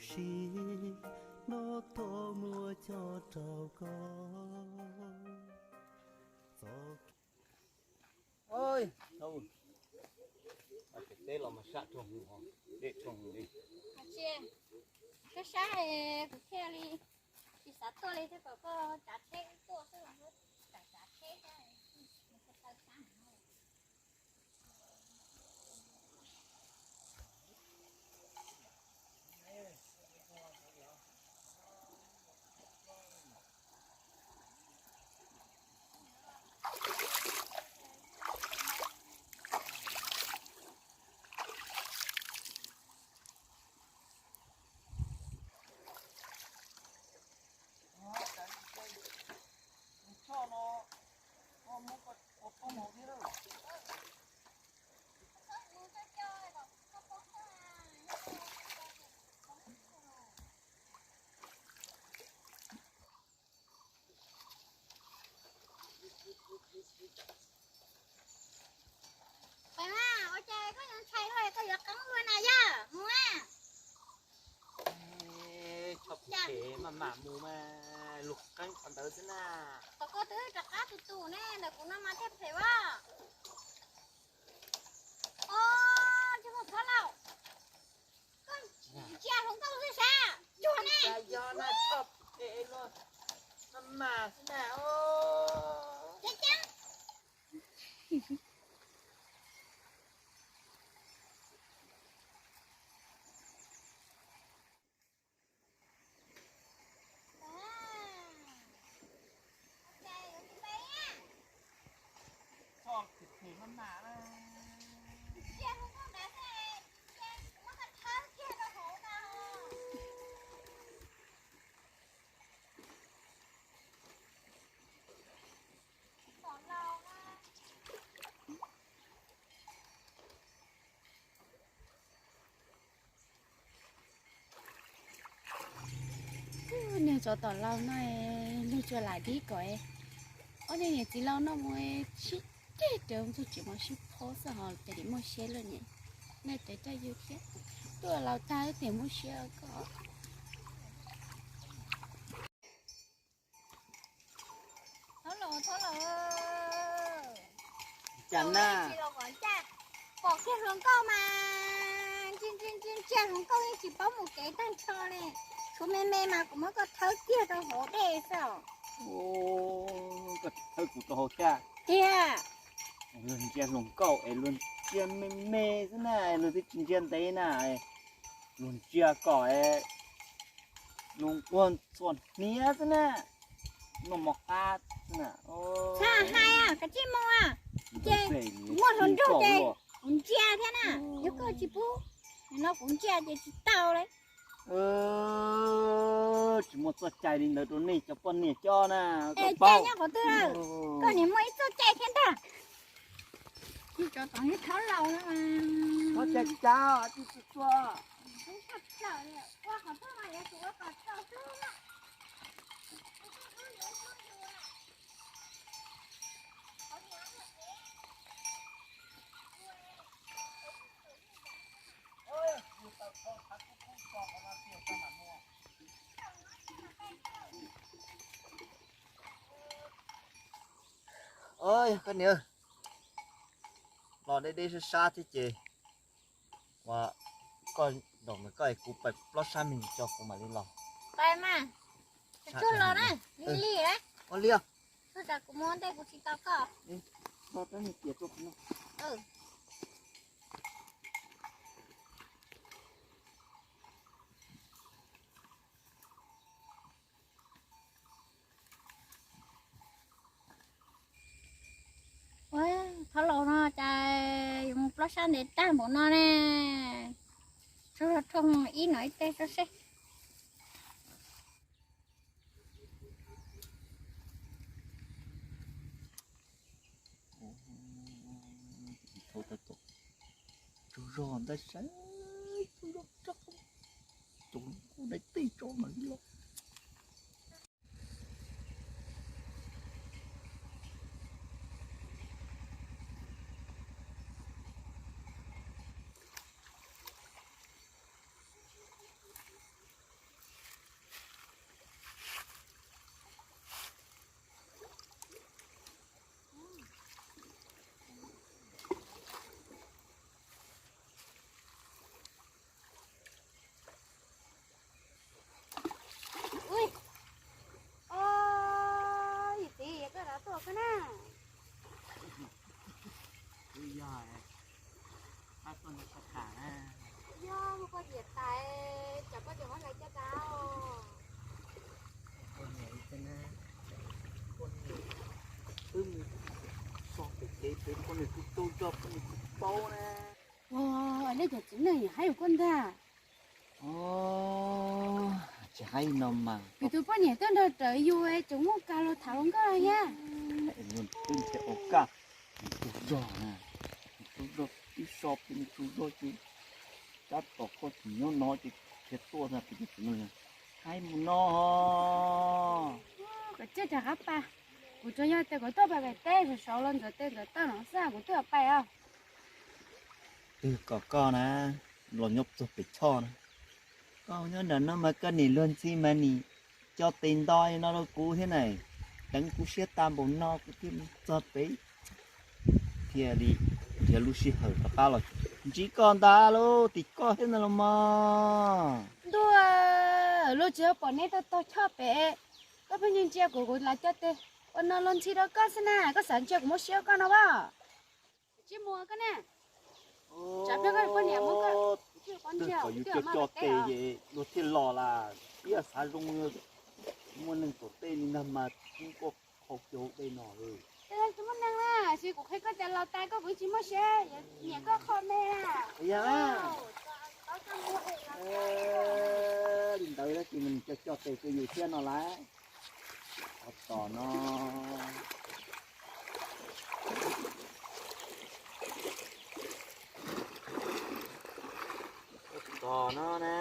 Sib nov thov muab coj rau koj. Teb los mas sab rau hauv, dej rau hauv li. Sab sab kuv thiaj li tsis xav tuaj li, thiaj kom koj tsav tsheb tuaj xwb, tsav tsheb thiab. Peb mas ua cas koj yuav ntshai luaj, koj yuav qeeb luaj na yog mus a. Txhob phem maj mam mus mas, luag qeeb qhov ntawd xwb na. Tom koj twb rov qab tus tus ne, ntawm kuv no mas thiaj phem as. Os, tsis muaj thov laus, koj ntsia hluas nkauj xwb sav, tsuag ne. Yog na, txhob phem luaj, maj mam xwb na. Ceeb ceeb. Nws tsov tom laus no, nws tsuas lam dib kom ob niag niam txiv laus no mus sib ceg raws txog tsev mos sib phob xwb ho cas dim muaj siab luaj ne. Nej cov coj yus thiab, tuaj laus tag tias muaj siab koj. Thov los, thov los. Cas na, pom kiag hluas nkauj mas ntsia ntsia ntsia hluas nkauj yeej tsis paub mus kev tag nrho li. Tshuav me me mas kuv muab koj thawb kiag rau hauv dej xwb. Koj thawb kuv rau hauv caj tiag. Luag ntsia hluas nkauj es luag ntsia me me xwb na, luag twb tsis ntsia ntev na. Luag ntsia kom luag quaj txhua hniav xwb na, noj mov qab xwb na. Txhob hais, kav tsij mus. Ces muaj hluas nraug ces kuv ntsia thiab na, yog koj tsis pub, no kuv ntsia ces tsis tau li. Tsis muaj txoj cai li ntawd rau nej cov poj niam coj na. Cai nyob qhov twg? Koj niam muaj ib txoj cai thiab ntag. Tsis tso tom thab laus no. Txhob cai cas tsis txua. Yog koj niam, los deb deb sab sab thiab ces, ua, koj nrog koj es kuv pais plob sab me ntsis tso kuv mam li los. Pais mas, tsuag los na, li li na. Ua li os. Tsuag tsam kuv mus ua ntej kuv tsis tau koj. Ua, thov laus no cas yuav mus plob sab ntev tag npaum no ne. Tsuag rho ib no ib teg tso seb. Tsaug zog ntawd saib, tsaug zog tso, tsaug zog daim tij tso mam li los. Poj niam tais, cov poj niam muab lawv coj tau. Poj niam, poj niam, wb mus so pem kev pem poj niam kuj tuaj zog poj niam kuj paub na. Ua, nej cov txiv neej haib yus koj ntag. Tsis haib no mas. Kuv tus poj niam tuaj nrog rawv yus tseem muaj kag los tham hluas nkauj thiab. Twb nrhiav ua kaj, nws tsaug zog na, nws tsaug zog twb so pem nws tsaug zog ces tab tom koj tsis nyob no ces khiav tuaj ntag peb tus txiv neej. Haib mus no. Koj cia rov qab pais, kuv tsuas yog tias kuv tuaj pem pem teb saum saud los ntxuav tes ntxuav taw no xwb kuv twb yuav pais os. Twb kom koj na, los nyob txog pem choj na. Koj nyob nram no mas koj niam luag ntxhi mas nim co tes nto li no rau kuv thiab na. Deev kuv siab tag npaum no kuv thiaj mus txog pem thiaj li nrhiav lub sij hawm rov qab los ntsib koj ntag lauj, tim koj thiab ntag los mas. Ntuj, luag tsis pom neb tau tog choj pem, koj pheej ntsia ntsia kuv, kuv lam co tes ua no luag ntxhi rau koj xwb na, koj xav ntsia kuv muab siab koj no as. Tsis muaj koj ne. Tsam pliag koj poj niam muab koj, twb kom yus co co tes luag thiaj los las, ib xav zoo muaj neeg tom tej li ntag mas kub koj qhau kiag hauv dej no. Tsis muaj neeg na, tsis kuv qhia koj tias los tas koj kuv tsis muaj siab, nyiam koj qho me na. Yog, li ntawd ces nws co co tes rau yus thiab no las. Tos no. Tos no na.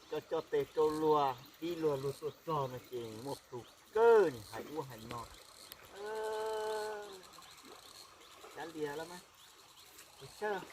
Co co tes rau luag, dib luag luag tuaj txog no ces muaj plhus kawg, nim hais ub hais no. Kav liam los mas, kuv saib.